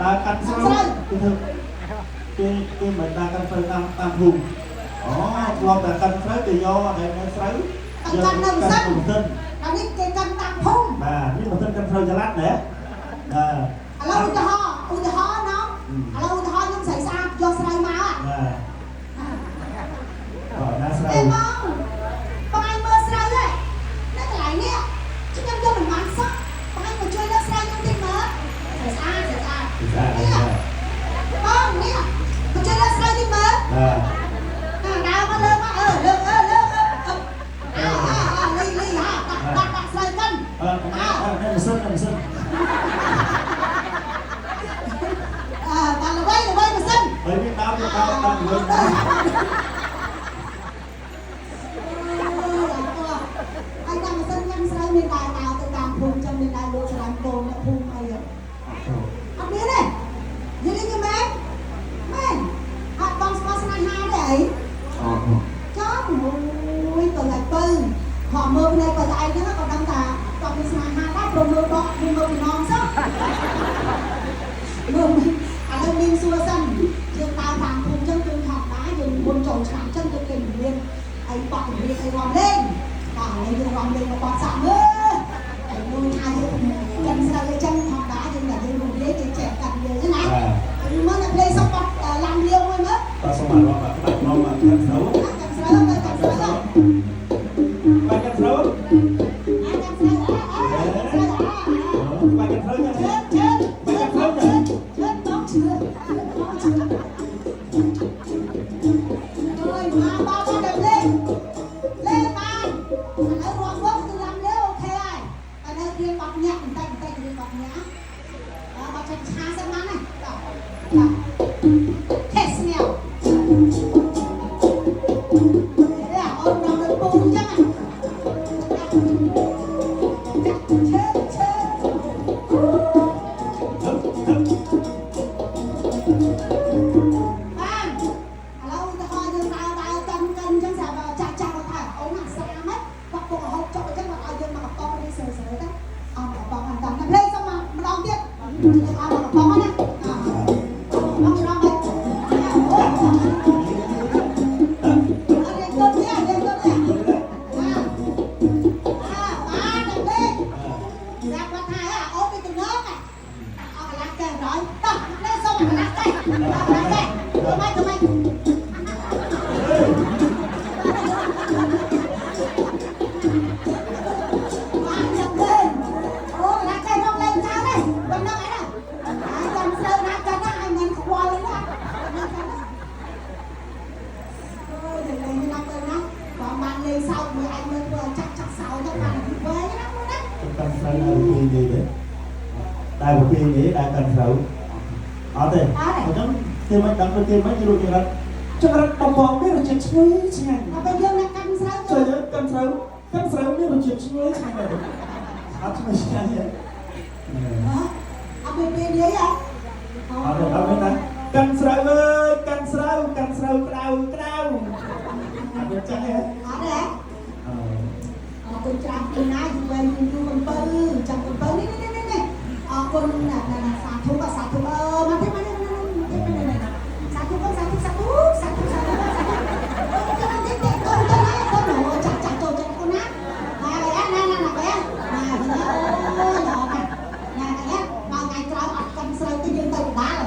ដើរកាន់ស្រូវគេធ្វើគេគេមិនដើរកាន់ស្រូវតាមតាមភូមិអូធ្លាប់តែកាន់ស្រូវគេយកអត់នៅស្រូវ កាន់នៅម៉ាស៊ីន ម៉ាស៊ីន អានេះគេកាន់តាមភូមិ បាទនេះម៉ាស៊ីនកាន់ស្រូវចល័តណាបាទ ឥឡូវឧទាហរណ៍ឧទាហរណ៍ណោះឥឡូវឧទាហរណ៍ខ្ញុំស្រីស្អាតយកស្រូវមក បាទបាទណាស្រូវ ទេបងបងឯងមើលស្រូវហ៎នៅកន្លែងនេះខ្ញុំយកមិនបានសោះបងឯងមកជួយលើកស្រូវខ្ញុំតិចមើលស្រីស្អាតស្រីស្អាត ស្អាតបាទ បងនេះមកជួយលើកស្រូវតិចមើល បាទ ដើរមកលើកមកអឺលើកអឺលើកអឺអើអើលីលីហាដាក់ដាក់ដាក់ស្រូវកិន អឺអឺម៉ាស៊ីនម៉ាស៊ីន អើដល់ល្បីល្បីម៉ាស៊ីន ហើយវាដើមវាដើមតាមវិញ ហើយតាមម៉ាស៊ីនញ៉ាំស្រូវមានដែរដើរទៅតាមភូមិចឹងមានដែរលក់ច្រានកូនអ្នកភូមិអីអត់មានទេយល់ទេមែនមែនអត់បងស្គាល់ស្នេហាទេអី អូ ចំអូយទៅតែពៅខំមើលភ្នែកបើតែឯងហ្នឹងក៏ដឹងថាគាត់មានស្នេហាដែរព្រោះមើលបកមើលពីនងសោះមើលឥឡូវមានសួរសិនយើងដើរតាមភូមិចឹងគឺធម្មតាយើងមុនចូលឆ្នាំចឹងយើងគេមានអីបត់រៀងអីរំលេងបាទឥឡូវយើងរំលេងមកបត់សាក់មើលតែមួយថាយើងកាន់ស្រូវអីចឹងធម្មតាយើងតែយើងរំលេងគេចែកកាន់យើងណា បាទ មើលតែភ្លេងសុកបត់ឡាំលាវមួយមើល តសូមអារម្មណ៍បាទក្បាច់មកកាន់ស្រូវ កាន់ស្រូវទៅកាន់ស្រូវ បាច់កាន់ស្រូវ កាន់ស្រូវអើស្រូវអើ បាច់កាន់ស្រូវ ជឿជឿជឿជឿជឿបងជឿបងជឿអើយមកបងបងតែលេងលេងបានឥឡូវរំវងគឺឡាំលាវអូខេហើយតែនៅរៀនបត់ញាក់បន្តិចបន្តិចរៀនបត់ញាក់អើបត់ឆាឆាសិនបានណាតោះតោះខេស្ញែវអូនដល់ពូអញ្ចឹងឆេឆេ បានឥឡូវឧទាហរណ៍យើងដើរដើរកាន់កាន់អញ្ចឹងស្រាប់ចាស់ចាស់គាត់ថាអូនអាសាមិនគាត់ពុកហូបចុកអញ្ចឹងគាត់ឲ្យយើងមកកំប៉ុងនេះស្រួលស្រួលទៅអស់មកកំប៉ុងអត់តាមណាលេងសុំមកម្ដងទៀតអស់មកកំប៉ុងណាអស់រំទៅអូអត់លេងកូនទេលេងកូនទេអាអាបានតែលេងស្រាប់គាត់ថាអូនពីទំនងអស់កន្លះកែរយតោះលេងសុំកន្លះកែកន្លះកែធ្វើម៉េចធ្វើម៉េច បានចាំលេងអូឡាកែរងលេងចោលទេប៉ុណ្ណឹងអីណាហើយចាំស្រូវណាកាន់ណាឲ្យមិនខ្វល់ណាអូយលេងណាទៅណាបងបានលេងសើចមើលឯងមើលធ្វើចាក់ចាក់សើចទៅបានវែងណាមួយណា កាន់ស្រូវដល់ពីនិយាយទេតែពីនិយាយដែរកាន់ស្រូវអត់ទេអញ្ចឹងគេមិនដឹងគេមិនរួចចរិតចរិតបំពងមានរសជាតិឈ្ងុយឆ្ងាញ់ ដល់ពេលយើងអ្នកកាន់ស្រូវ ជួយយើងកាន់ស្រូវកាន់ស្រូវមានរសជាតិឈ្ងុយឆ្ងាញ់ដែរអត់ឈ្ងុយឆ្ងាញ់ទេ អត់ពេលពេលនិយាយហ៎ អត់ទេអត់មានណាកាន់ស្រូវអើយកាន់ស្រូវកាន់ស្រូវក្តៅក្តៅអត់មានចាស់ទេ អត់ទេអរគុណច្រើនពីណាយូរវែងយូរយូរកំពៅចាំកំពៅនេះនេះនេះអរគុណណាណាសាធុសាធុអឺមកទេមកនេះមកទេមកនេះសាធុសាធុសាធុសាធុសាធុសាធុទៅទៅទៅទៅទៅទៅចាចាចូលចិត្តគុណណាណាណាណាណាបែណាអូយល្អណាស់ណាកញ្ញាមកថ្ងៃក្រោយអត់កាន់ស្រូវទៅយើងទៅដដាល